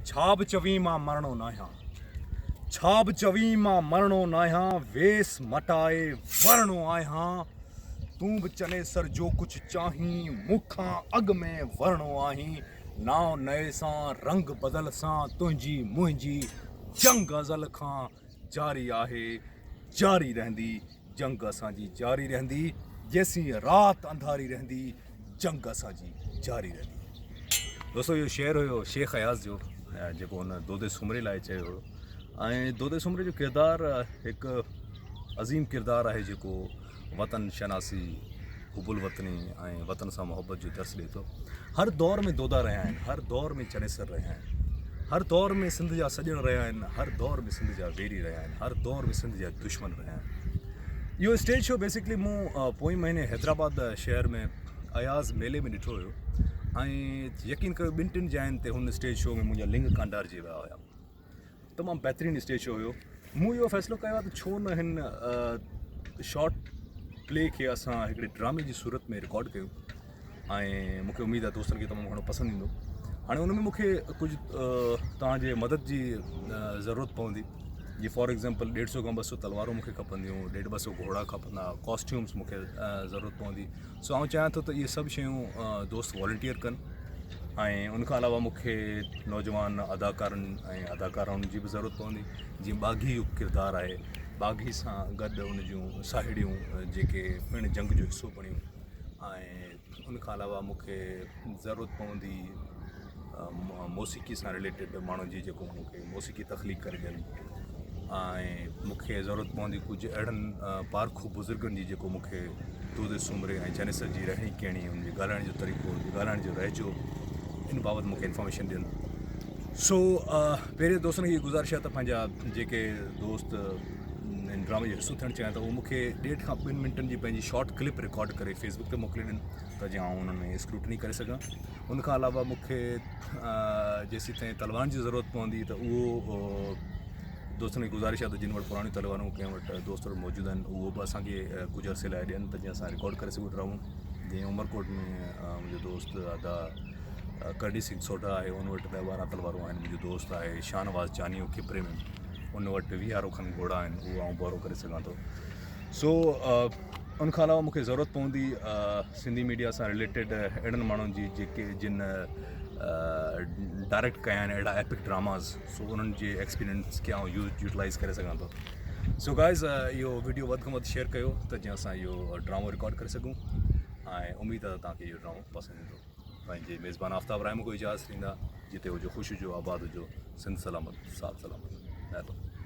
ڇا به چوين مان مرڻو ناهيان. ڇا به چوين مان مرڻو ناهيان، ويس مٽائي ورڻو آهيان. تون به چنيسر جو ڪجهه چاهين، مون کان اڳ ۾ ورڻو آهين. نانء نئين سان رنگ بدل سان تنهنجي منهنجي جنگ ازل کان جاري آهي، جاري رهندي. جنگ اسان جي جاري رهندي، جيسين رات انڌاري رهندي، جنگ اسان جي جاري رهندي. دوستو اهو شعر هيو شيخ اياز جو جيڪو هن دودي سومري لاء چيو هيو ۽ دودي سومري جو ڪردار هڪ عظيم ڪردار آهي جيڪو وطن شناسي حب الوطني ۽ وطن سان محبت جو درس ڏئي ٿو. هر دور ۾ دودا رهيا آهن، هر دور ۾ چنيسر رهيا آهن، هر دور ۾ سنڌ جا سڄڻ رهيا آهن، هر دور ۾ سنڌ جا ويري رهيا آهن، هر دور ۾ سنڌ جا دشمن رهيا آهن. اهو اسٽيج شو بيسڪلي مون پوئين مهيني حيدرآباد شهر ۾ اياز ميلي ۾ ڏٺو هيو ۽ يقين ڪيو ٻن ٽن جاين تي هن اسٽيج شو ۾ منهنجا لڱ ڪانڊارجي ويا هيا. تمام بهترين اسٽيج شو هيو. مون اهو فيصلو ڪيو آهي ته ڇو نه هن شارٽ پلي کي اسان هڪڙي ڊرامي جي صورت ۾ رڪارڊ ڪيون ۽ مون کي اميد آهي دوستن کي تمام گهڻو پسند ايندو. هاڻي ان ۾ مون کي ڪجهه توهان جي مدد جي ضرورت پوندي. جي فار ايگزامپل ڏيڍ سو کان ٻه سو تلوارون مون کي کپنديون، ڏيڍ ٻه سو گهوڙا کپندا، ڪاسٽيومس مون کي ضرورت پوندي. سو آئون چاهيان ٿو ته اهي سڀ شيون دوست والنٽيئر ڪن ۽ ان کان علاوه مون کي نوجوان اداڪارن ۽ اداڪارائن جي به ضرورت پوندي جيئن ٻاگهي جو ڪردار آهي ٻاگهي سان گڏ ان جون ساهيڙيون جيڪي پڻ جنگ جو حصو بڻيون ۽ ان کان علاوه مون کي ضرورت پوندي موسيقي سان رليٽيڊ ماڻهن جي جيڪو مون کي موسيقي تخليق ڪري ڏين ۽ مون کي ضرورت پوندي ڪجهه اهڙن پارکو بزرگن جي جيڪو مون کي دودي سومري ۽ چنيسر جي رهڻي ڪهڻي ان جي ڳالهائڻ جو طريقو ان جي ڳالهائڻ جو رهجو ان بابت مون کي انفارميشن ڏين. سو پهرين دوستن کي گذارش آهي ته پنهنجا جيڪي دوست ان ڊرامي جو حصو ٿيڻ چاهين ٿا اهو مون کي ڏيڍ کان ٻن منٽن جي پنهنجي شارٽ ڪلپ رڪارڊ ڪري فيسبوڪ تي موڪلي ڏين ته جيئن آئون انهن ۾ اسڪروٽني ڪري سگهان. ان کان علاوه مون کي جيسيتائين تلوارن جي ضرورت پوندي ته اهو دوستن کي گذارش آهي ته جن وٽ پراڻيون تلوارون ڪنهن وٽ دوست وٽ موجود آهن اهو به اسان کي ڪجهه عرصي لاء ڏين ته جيئن اسان رڪارڊ ڪري سگهون ڊرامو. جيئن عمرڪوٽ ۾ منهنجو دوست ادا ڪرڻي سنگهه سوڍا آهي ان وٽ ڏهه ٻارهن تلوارون آهن. منهنجو دوست آهي شاهنواز چانيو کپري ۾ ان وٽ ويهارو کن گهوڙا آهن اهو آئون بورو ڪري سگهان ٿو. سو ان کان علاوه مون کي ضرورت پوندي سنڌي ميڊيا سان رليٽيڊ اهڙن ماڻهن جي جيڪي جن ڊائريڪٽ ڪيا آهن اهڙا ايپڪ ڊراماز سو انهن جي ايڪسپيرينس کي آئون يوز يوٽيلائز ڪري سگهان ٿو. سو گائز اهو ويڊيو وڌ کان وڌ شيئر ڪيو ته جيئن اسان اهو ڊرامو رڪارڊ ڪري سگهون ۽ اميد آهي ته توهان کي اهو ڊرامو پسند ايندو. پنهنجي ميزبان آفتاب رائمو کي اجازت ڏيندا. جتي هجو خوش هجو آباد هجو. سنڌ سلامت ساٿ سلامت. مهرباني.